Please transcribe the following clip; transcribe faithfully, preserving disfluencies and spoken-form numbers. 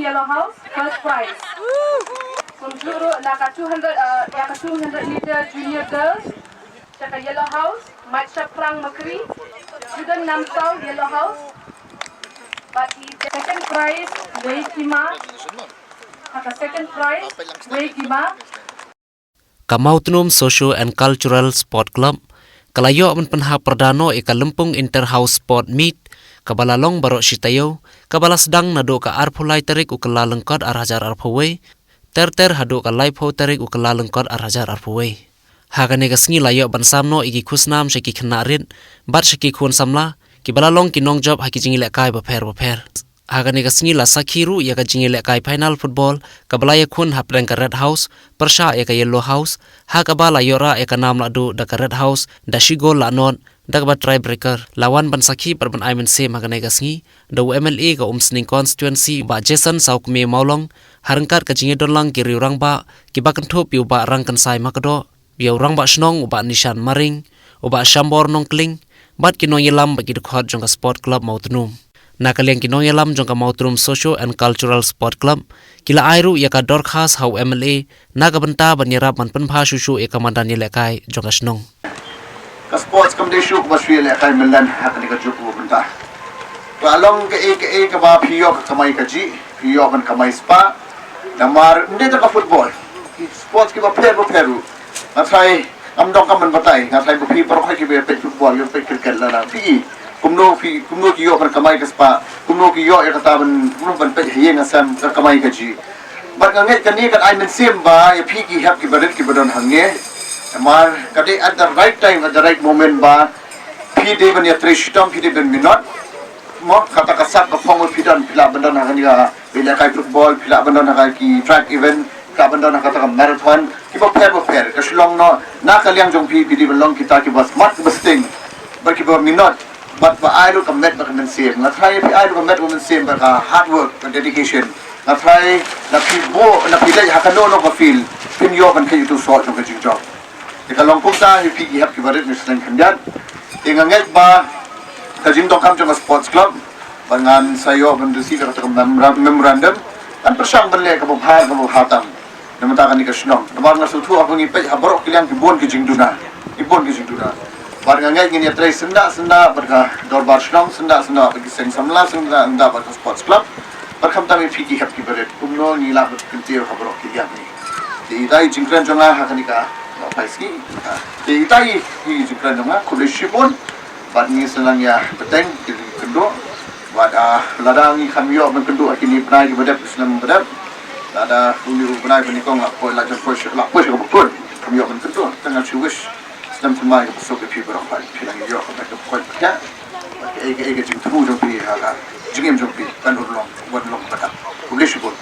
Yellow House, first prize. Kumjuh ruh na ka two hundred, uh, ïa ka two hundred meter junior girls. Sha ka Yellow House, Maitshaphrang Makri, Juden Namsaw, Yellow House. Bad i second prize, Wei Kima. Ha ka second prize, Wei Kima. Ka Mawtnum Socio and Cultural Sport Club ka la ïoh ban pynhap pyrda noh ïa ka Lympung Inter House Sport Meet, kaba la long baroh shi taïew, kaba la sdang naduh ka arphew lai tarik u Kyllalyngkot ar hajar arphew wei, ter ter haduh ka laiphew tarik u Kyllalyngkot ar hajar arphew wei. Ha kane ka sngi la ïoh ban sam noh ïa ki khusnam sha ki khynnah rit bad sha ki khun samla, kiba la long ki nongjop ha ki jingïalehkai bapher bapher. Ha kane ka sngi la sakhi ruh ïa ka jingïalehkai final football, kaba la ïakhun hapdeng ka Red House pyrshah ïa ka Yellow House, ha kaba la ïoh rah ïa ka nam lahduh da ka Red House da shi gol la nod, da kaba tiebreaker. La wan ban sakhi bad ban ai mynsiem ha kane ka sngi da u M L A ka Umsning Constituency, Bah Jason Sawkmie Mawlong, ha ryngkat ka jingïadonlang ki riew rangbah, kiba kynthup ïa u Bah Rangkynsai Makdoh, ïa u Rangbah Shnong u Bah Nishan Maring, u Bah Shambor Nongkling, bad ki nongïalam bad ki dkhot jong ka Sport Club Mawtnum. Na ka liang ki nongïalam jong ka Mawtnum Socio and Cultural Sport Club, ki la ai ruh ïa ka dorkhas ha u M L A, na ka bynta ban ïarap ban pynbha shuh shuh ïa ka madan ïalehkai jong ka shnong. Ka sports kam dei shuh kaba shu ïalehkai mynta ha kane ka juk kaba mynta. Ka long kaei kaei kaba phi ïoh ka kamai kajih, phi ïoh ban kamai spah. Namar ym dei tang ka football, sports kiba pher bapher ruh. Nga tharai ngam donkam ban batai, nga tharai ba phi baroh kiba peit football, kiba peit cricket lada phi i kumno phi, kumno ki ïoh ban kamai ka spah, kumno ki ïoh ïa kata ban, kumno ban peit ha ïing ha sem ka kamai kajih. Bad nga ngeit kane kan ai mynsiem ba ïa phi ki hep kiba rit kiba don hangne. Namar ka dei at the right time, at the right moment ba phi dei ban ïatrei shitom, phi dei ban minot. Mo, kata ka sap ka phong phi don, phi lah ban don ha kane ka ïalehkai football, phi lah ban don ha ka ki track event, phi lah ban don ha kata ka marathon, kiba pher bapher. Ka shu long noh na ka liang jong phi, phi dei ban long kita kiba smat, kiba sting, bad kiba minot, bad ba ai lut ka met bad ka mynsiem. Nga tharai phi ai lut ka met bad ka mynsiem bad ka hard work, ka dedication. Nga tharai lada phi buh, lada phi leit ha kano kano ka field, phin ïoh ban kheit ïa uto u soh jong ka jingjop. Te ka long kumta, ïa phi ki hep kiba rit, ngi sngewthuh khyndiat. Te nga ngeit ba ka jingdonkam jong ka sports club, ba ngan sa ïoh ban receive ïa kata ka memora-, memorandum, ngan pyrshang ban leh kaba bha, kaba bha tam na ka bynta kane ka shnong. Namar nga sngewthuh haba ngi peit ha baroh ki liang ki bun ki jingduna, ki bun ki jingduna. Bad nga ngeit ngin ïatrei syndah syndah bad ka dorbar shnong, syndah syndah bad ki seng samla, syndah syndah bad ka sports club. Bad khamtam ïa phi ki hep kiba rit, kumno ngi lah ban kyntiew ha baroh ki liang. Te ita i jingkren jong nga ha kane ka, ka pyrthei. Te ita i, i jingkren jong nga, khublei shibun. Bad ngi sngewbha ïa bteng ki jingkynduh. Bad, ah, lada ngi kham ïoh ban kynduh ha kine ki bnai kiba dep, ki snem ba dep. Lada une u bnai ba nyngkong la poi, la jan poi, la poi sha kaba kut, kham ïoh ban kynduh. Te nga shu wish snem thymmai kaba suk ïa phi baroh, phi lah ïoh ka met kaba koit ba khiah. Bad kaei kaei ka jingthmu jong phi ha ka jingim jong phi kan urlong, wan long ba dap. Khublei shibun.